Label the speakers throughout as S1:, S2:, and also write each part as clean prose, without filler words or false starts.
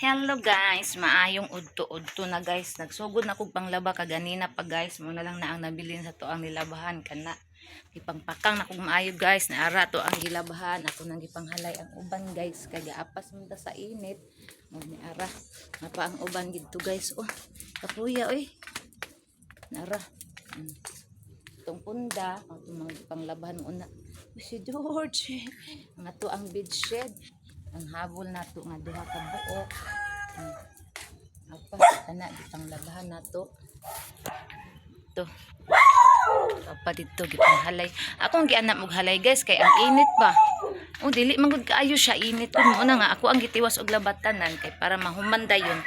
S1: Hello guys, maayong udto-udto na, guys. Nagsugod na kog panglaba kaganina pa, guys. Mo na lang na ang nabilin sa to ang nilabahan kana. Gipangpakang na kog maayo, guys. Naara to ang gilabahan. Ako nang gipanghalay ang uban, guys. Kay gaapas man ta sa init. Mo ni ara. Napa ang uban didto, guys. Oh, kapuya oy. Nara. Itong punda, ang itong mga gipanglabahan mo na. Uy, si George. Ang ato ang bedsheet. Ang habol nato nga duha ka buok. Apa kana gipanglabahan nato. To. Apa dito gipanghalay. Akong gianap og halay, guys, kay ang init ba. Oh, dili man gud kaayo siya init kun mo na nga ako ang gitiwas og labatanan kay para mahuman dayon.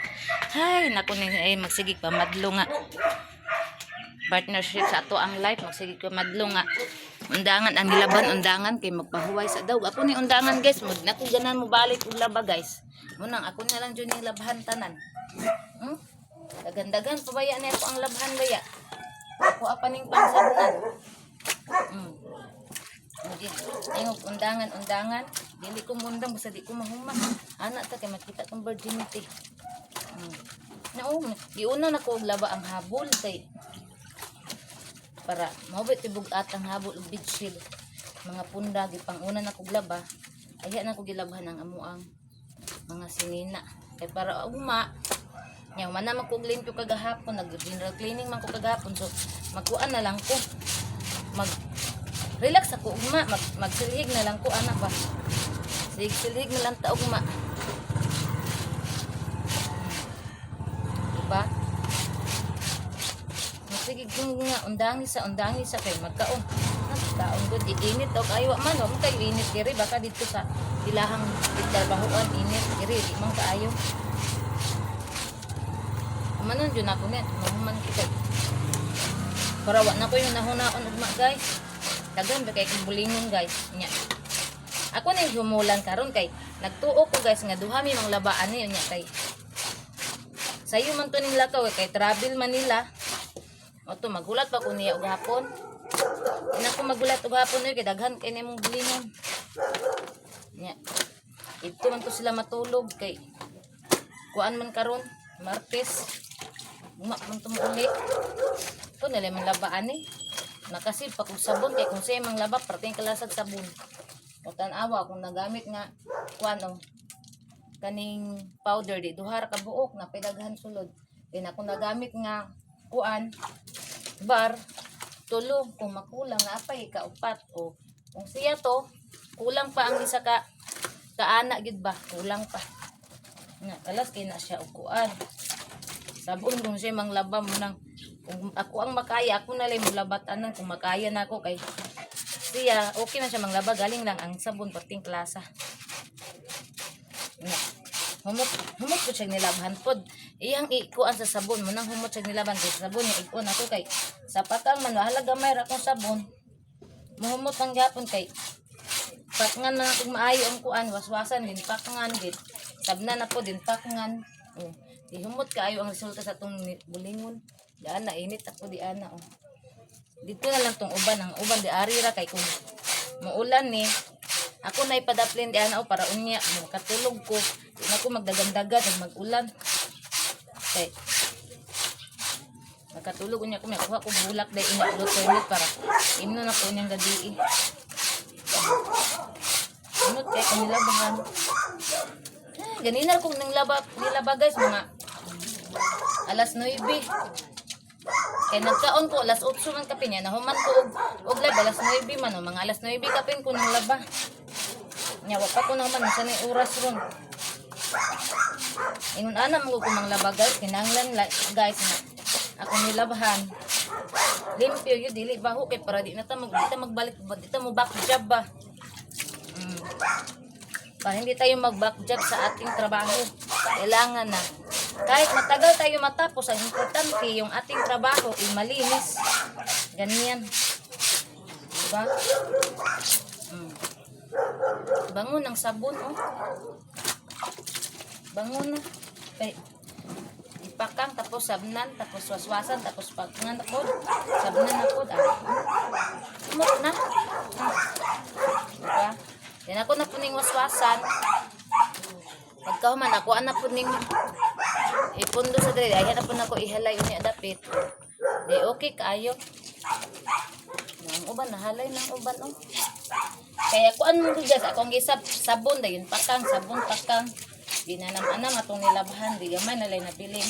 S1: Hay, nako ni ay magsige pa madlo nga partnership sa ato ang life, magsige ko madlo nga undangan ang gilaban, undangan kay magpahuway sa daw. Ako ni undangan, guys, mag nako ganan mo balik og laba, guys. Munang ako na lang jud ning labhan tanan. Dagan-dagan pabaya na ako ang labhan baya. Ako apa ning pangsabnan. Hindi, ingog undangan, undangan. Dili ko mundang basta di ko mahuman. Ana ta kay makita kong virginity. Nao, giuna na ko og laba ang habol kay para mahubit tibugat ang habol ug bedsheet. Mga punda gipanguna na kog laba. Aya na ko gilabhan ang amuang mga sinina. Kay para ugma nya man na man kog limpyo kagahapon, nag general cleaning man ko kagahapon, so magkuan na lang ko. Mag relax ako ugma, magsilhig na lang ko ana ba. Silhig-silhig na lang ta ugma. Diba? Sige kung nga undangi sa kay magkaon. Kaon gud init og ayo man wa man kayo init diri, baka dito sa ilahang trabahoan init diri, di man kaayo. Manon jud ako net, mahuman kita. Para wa na ko yung nahunaon ugma, guys. Daghan ba kay kong bulingon, guys. Nya. Ako na yung humulan karon kay nagtuo ko, guys, nga duha mi mang labaan niyo nya kay sayo man to ning lakaw eh, kay travel man nila. O to maghulat pa ko niya og hapon. Di na ko maghulat og hapon oy kay daghan kay nimong bulingon. Nya. Ito man to sila matulog kay kuan man karon, Martes. Uma man to uli. Ito nila man labaan eh. Nakasib pa kung sabon kay kung siya mang laba perting kalasag sabon. O tan-awa kung nagamit nga kuan oh, kaning powder di duha ra ka buok na daghan sulod. Din ako nagamit nga kuan bar, tulo. Kung makulang na apay kaupat o kung siya to kulang pa ang isa ka kaana gid ba, kulang pa nga kalas kay na siya og kuan sabon kung siya manglaba mo nang kung ako ang makaya, ako na lang mulabat anan kung makaya na ako. Kay siya okay na siya manglaba, galing lang ang sabon perting klasa nga humot humot ko siya nilabhan pod iyang ikuan sa sabon mo nang humot siya nilaban kay sabon niya ikuan ako kay sa pakang man wala gamay ra akong sabon, muhumot ang gapon kay pakngan man akong maayo ang kuan, waswasan din, pakngan din, sabna na po din, pakngan. Oh, di humot kaayo ang resulta sa atong bulingon. Daan na init ako di ana oh. Dito na lang tong uban, ang uban di ari ra kay kung muulan ni ako na ipadaplin di ana oh, para unya makatulog ko, di na ko magdagandagan ug mag-ulan kay makatulog unya ko. Makuha ko bulak dai inya toilet para imno na ko unyang gabi. Inot kay kanilabahan. Ah, ganina kong nang laba, nilaba, guys, mga alas 9. Kay nagkaon ko alas 8 man kapin niya, nahuman ko og live alas 9 man oh, mga alas 9 kapin ko nang laba. Nya wa pa ko naman sa ni oras ron. Ingon ana mo ko manglaba, guys, kinahanglan guys na ako nilabhan. Limpyo yun, dili baho kay para di na ta di ta magbalik, di ta mo back job ba. Para hindi tayo mag-back job sa ating trabaho. Kailangan na kahit matagal tayo matapos, ang importante yung ating trabaho ay malinis. Ganyan. Diba? Bango ng sabon, oh. Bango na. Kay, ipakang, tapos sabnan, tapos waswasan, tapos pakangan ako. Sabnan ako. Ah. Sumot na. Diba? Yan ako na puning waswasan. Pagkahuman ako ana pud ning ipundo sa diri, ay na pud nako ihalay unya dapit. Di okay kaayo. Nang uban nahalay nang uban oh. Kaya kuan mo guys, akong gisab sabon dayon pakang sabon pakang. Di na nam anam atong nilabhan, di gamay na lay nabilin.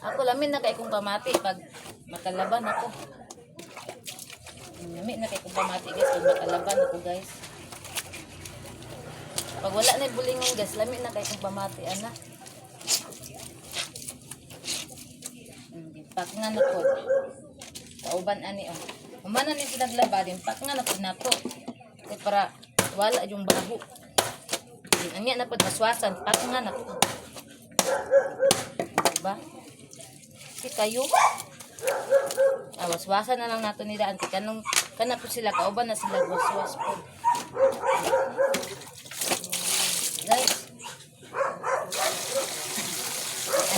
S1: Ako lamin na kay kong pamati pag makalaban ako. Lami na kay kong pamati, guys, pag makalaban ako, guys. Pag wala na bulingon, guys, lami na kay kong pamati ana. Pak nga na po. Kauban ani oh. Humana ni sila naglaba din, pak nga na po nato. Kay para wala yung baho. Anya na po naswasan, pak nga na po. Diba? Si kayo. Ah, waswasan na lang nato nila anti kanong kana po sila kauban na sila waswas po. Guys.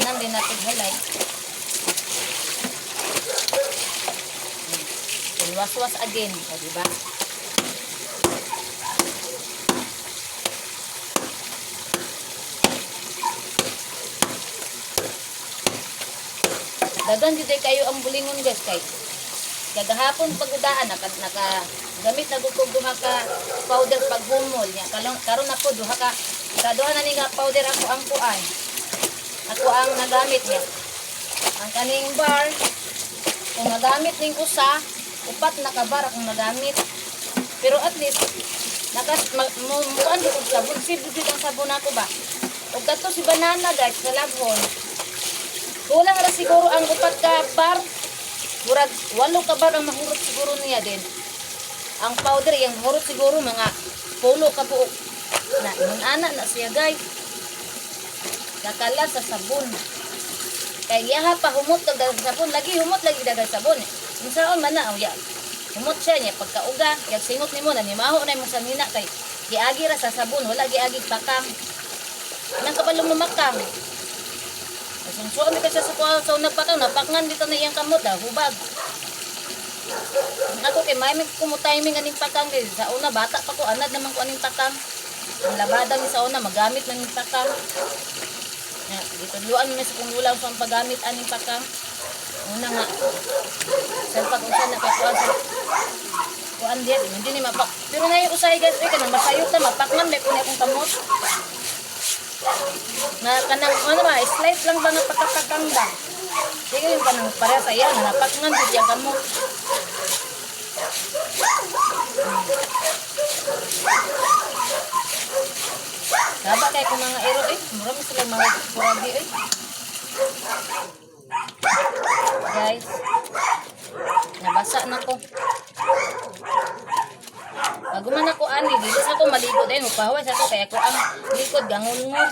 S1: Anam din natin halay. Then waswas again, o di ba? Dagan jud kayo ang bulingon, guys, kay kagahapon pagudaan naka, naka gamit na gud kog duha ka powder paghumol niya karon karon na po duha ka kaduha na ni nga powder ako ang kuan, ako ang nagamit niya ang kaning bar. Kung nagamit ning usa, upat na ka bar akong nagamit, pero at least nakas mo mukuan jud og sabon. Sib jud ang sabon nako ba. Ug kato si banana, guys, sa labhon, kulang ra siguro ang upat ka bar. Murag walo ka bar ang mahurot siguro niya din. Ang powder yang hurot siguro mga pulo ka buok. Na ingon ana na siya, guys. Kakala sa sabon. Kay yaha pa humot kag dagang sabon, lagi humot lagi dagang sabon. Unsaon man na oh ya. Humot siya niya pagkauga, yag singot nimo na nimaho na imong sanina kay giagi ra sa sabon, wala giagi pakang. Nang kabalo mo makang. Asunsuan mi kasi sa kuha sa unang pakang, napakngan dito na iyang kamot, ah, hubag. Ako kay may may kumo timing aning pakang kay sa una bata pa ko, anad naman ko aning pakang. Ang labada mi sa una magamit man ning pakang. Na gitudloan mi sa kong lula sa paggamit aning pakang. Una nga sa pag-usa na kay kuan sa kuan diya hindi ni mapak. Pero na yung usay, guys, oy, kanang masayot na mapakman may puni akong kamot. Na kanang ano ba, slight lang ba nga pagkakakang ba? Sige yung kanang para sa iya, nga napakman jud yang kamot. Saba kay kung mga ero eh. Mura mo sila mga kuragi eh. Guys, nabasa na ko. Pag man ako ani, dili sa ko maligo din, mupahuway sa ko kay ako ang likod gangungon.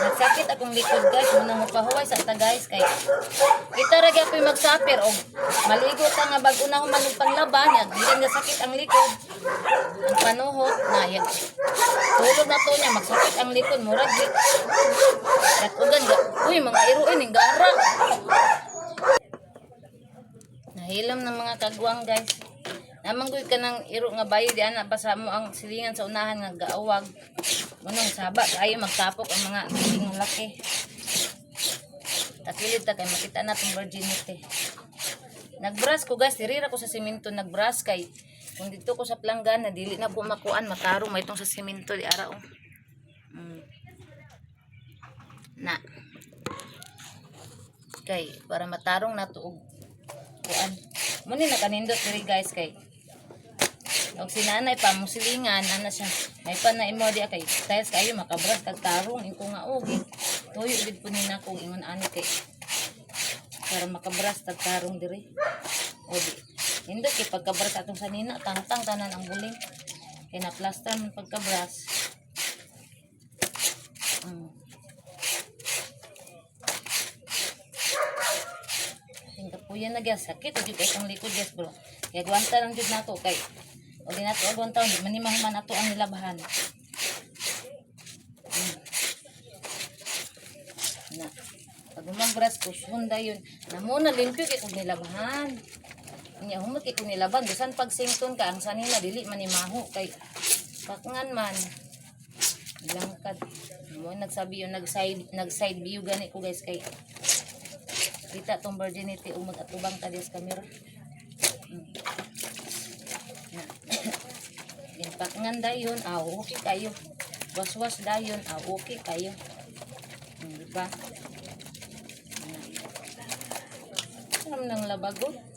S1: Nagsakit akong likod, guys, muna mupahuway sa ta, guys, kay kita ra gyud magsapir og maligo ta nga bag-o na human og panglaban, ya dili nga sakit ang likod. Ang panuhot na ya. Tulog na to niya magsakit ang likod murag di. Katugan ga. Uy, mga iro ning gara. Nahilom ng mga kagwang, guys. Namanggoy ka ng iro nga bayo di ana basa mo ang silingan sa unahan nga gaawag. Munong saba kayo magtapok ang mga silingan laki. Takilid ta kay makita na tong virginity. Nagbrush ko, guys, tirira ko sa simento nagbrush kay kung dito ko sa planggana dili na ko makuan matarong may itong sa simento di ara oh. Na. Kay para matarong na to og kuan. Muni nakanindot diri, guys, kay og si nanay pa mo silingan ana siya. May pa na imo di kay tiles kayo makabras kag tarong inko nga og tuyo gid po ni nako ingon ani kay para makabras tag tarong diri. O di nindot kay pagkabras atong sanina tangtang tanan ang buling. Kay na plaster man pagkabras. Tingkapuyan na, guys, sakit jud kay kang likod, guys, bro. Kay agwanta lang jud nato kay o di nato agwanta di man ni mahuman ato ang nilabhan. Na. Pag umang ko, sunda yun. Namo na limpyo kay kung nilabhan. Nya humot kay kung nilaban bisan pag sington ka ang sanina dili man ni maho kay Pakngan man. Langkad. Mo nagsabi yun, nag side view gani ko, guys, kay kita tong virginity ug mag-atubang ta sa camera. Na. Ginpakngan dayon, ah, okay kayo. Waswas dayon, ah, okay kayo. Di ba? Na. Alam nang labago.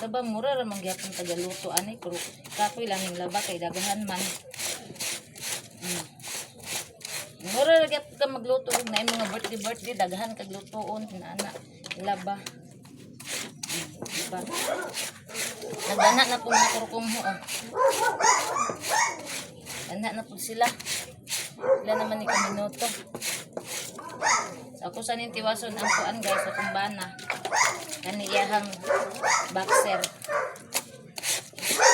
S1: Saba mura ra man gyapon tagaluto ani, pero kapoy lang yung laba kay daghan man. Mura ra gyapon ka magluto og naay mga birthday birthday, daghan kag lutoon na ana laba. Diba? Nagana na po mga kurkong ho. Oh. Ana na po sila. Sila naman ni kaminuto. So ako sa tiwason ang kuan, guys, sa kumbana. Kani iyahang boxer.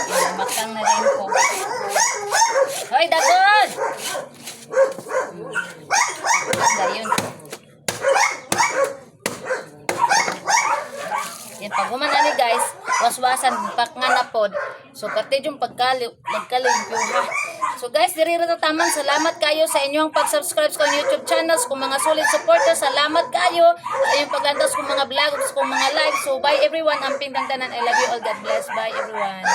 S1: Yung bakang na rin ko. Hoy, dagod! Dayon. Yan, pag human ani, guys, waswasan, pak nga na pod. So, pati yung pagkali, pagkalimpyo ha. So guys, diri ra ta taman. Salamat kayo sa inyong pag-subscribe sa akong YouTube channel, sa kong mga solid supporters. Salamat kayo sa inyong paglantaw sa kong mga vlog, sa kong mga live. So bye everyone. Amping dangdanan. I love you all. God bless. Bye everyone.